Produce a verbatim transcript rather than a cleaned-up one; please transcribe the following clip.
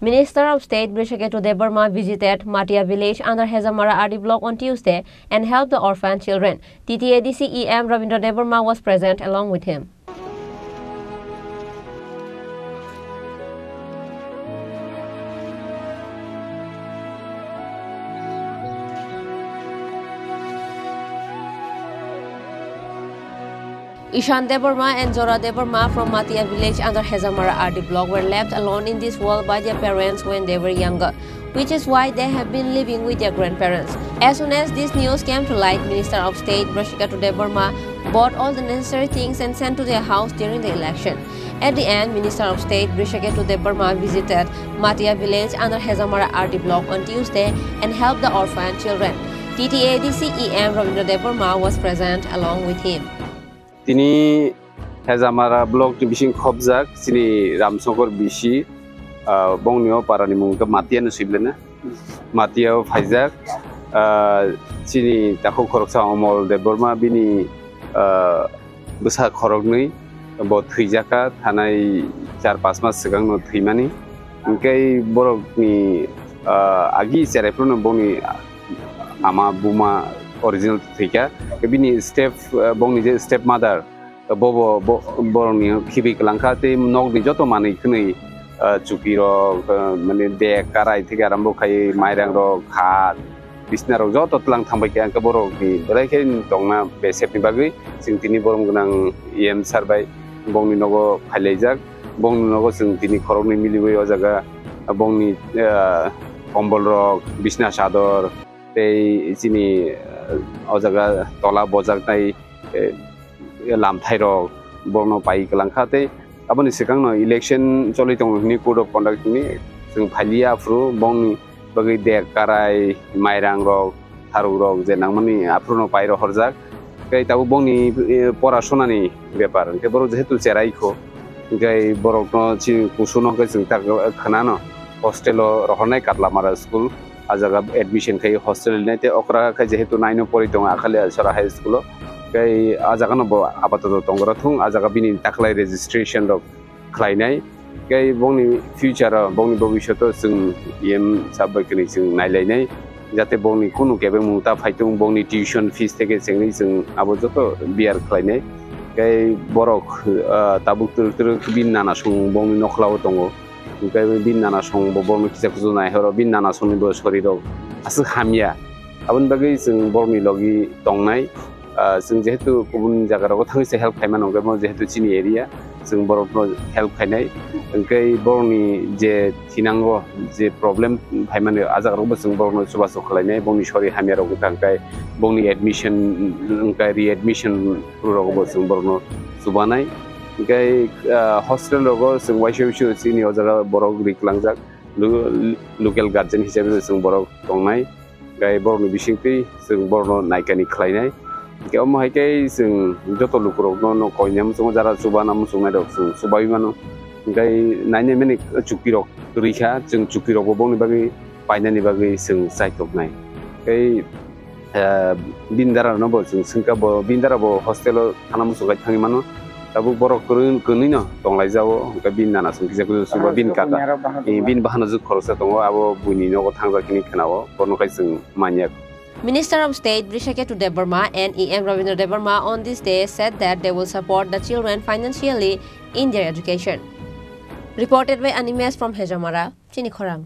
Minister of State Brishaketu Debbarma visited Matia village under Hejamara R D block on Tuesday and helped the orphan children. T T A D C E M Rabindra Debbarma was present along with him. Ishan Debbarma and Jora Debbarma from Matia village under Hejamara R D block were left alone in this world by their parents when they were younger, which is why they have been living with their grandparents. As soon as this news came to light, Minister of State Brishaketu Debbarma bought all the necessary things and sent to their house during the election. At the end, Minister of State Brishaketu Debbarma visited Matia village under Hejamara R D block on Tuesday and helped the orphan children. T T A D C E M Rabindra Debbarma was present along with him. Tini Hejamara block ni bising khobjak chini Ramsongkor bisi, ah, bongni o para ni mung khe Matia no sibelena. Matia o phaijak, ah, chini takhuk khoroksa Omol Debbarma bini, ah, bwsa khoroknwi bo thwijak kha, thanai char pas mas swkang no thwimani. Hwnkhe borok ni, ah, agi cherai phuru no bongni ama buma original thwikha. Bini step, ah, bongni je step mother, bobo, bo-, borokni khibi kwlangkha tei nokni joto manwi khwnwi, ah, chukirok, ah, mane dek, karai theke arambo khai, mairangrok, khat, bisnarok joto twlang thangbai kha, hwnkhe borokni belai khe tongna besepni bagwi chwng tini borom gwnang E M sir bai bongni nogo phailaijak. Bongni nogo chwng tini khoroknwi miliwi o jaga bongni, ah, kombolrok, bisna chador tei chini, ah, o jaga tola bojaknai, eh, lamthairok borokno pai kwlangkha tei aboni swkangno election choli tongo hwnwi code of conduct hwnwi chwng phailiya, aphuru bongni bagwi dek, karai, mairangrok, tharukrok je nangmani aphuruno pai rohorjak. Tei tabuk bongni, eh, porasonani bepar, hwnkhe borok jehetu cherai kho, hwnkhe borokno chini kusuno hwnkhe chwng tak khwnano hostel-o rohornai Katlamara school. A jaga admission khai hostel nai tei okra khai jehetu nine o pori tongo Akhali Sora High School o. Tei a jaga no bo apatoto tongora thung, a jaga bini taklai registration rok khlainai. Tei bongni future o, bongni bobishoto chwng E M sir bai kwrwi chwng nailainai. Jate bongni kunu kebengmung ta phaitung, bongni tuition fees theke chengwi chwng abo joto bear khlainai. Tei borok, ah, tabuk twrwk twrwk bini nana song bongni nokhlao tongo. Hwnkhe bini nana song bo borokno kisa kusu naihoro, bini nana songni bo sorirok aswk hamya. Aboni bagwi chwng borokni logi tongnai. Ah, chwng jehetu kubun jagarogo thangwi se help khaimano, hwnkhe bo jehetu chini area, chwng borokno help khainai. Hwnkhe borokni je thinango je problem phaimani, a jagarokbo chwng borokno chubachu khlainai, bongni sorir hamyarok wngkha, hwnkhe bongni admission, hwnkhe readmission rokbo chwng borokno chubanai. Hwnkhe, ah, hostel rogo chwng waisa waisa chini o jaga borok ri kwlangjak, lo-, local guardian hisabe chwng borok tongnai. Hwnkhe borokni bisingtwi chwng borokno naikani khlainai. Hwnkhe omo hai khe chwng joto lukurokno no koina muchungo, jara chubana muchungnai rok chwng chubai mano. Hwnkhe nainai mani chukirok rikha, chwng chukirokbo bongni bagwi painani bagwi chwng chaitoknai. Tei, eh, bini dara no bo chwng swngkha, bo bini dara bo hostel o thana muchung khai thangwi mano. Tabuk borok kwrwi, kwnwi no tonglaijao, hwnkhe bini nana song kisa kisa suba, bini kaka, eh, bini bahano jwk khoroksa tongo, abo buini nogo thangjak hwnwi khwnao, bono khai chwng manya. Minister of State Brishaketu Debbarma and E M Rabindra Debbarma on this day said that they will support the children financially in their education. Reported by Animesh from Hejamara, Chini Khorang.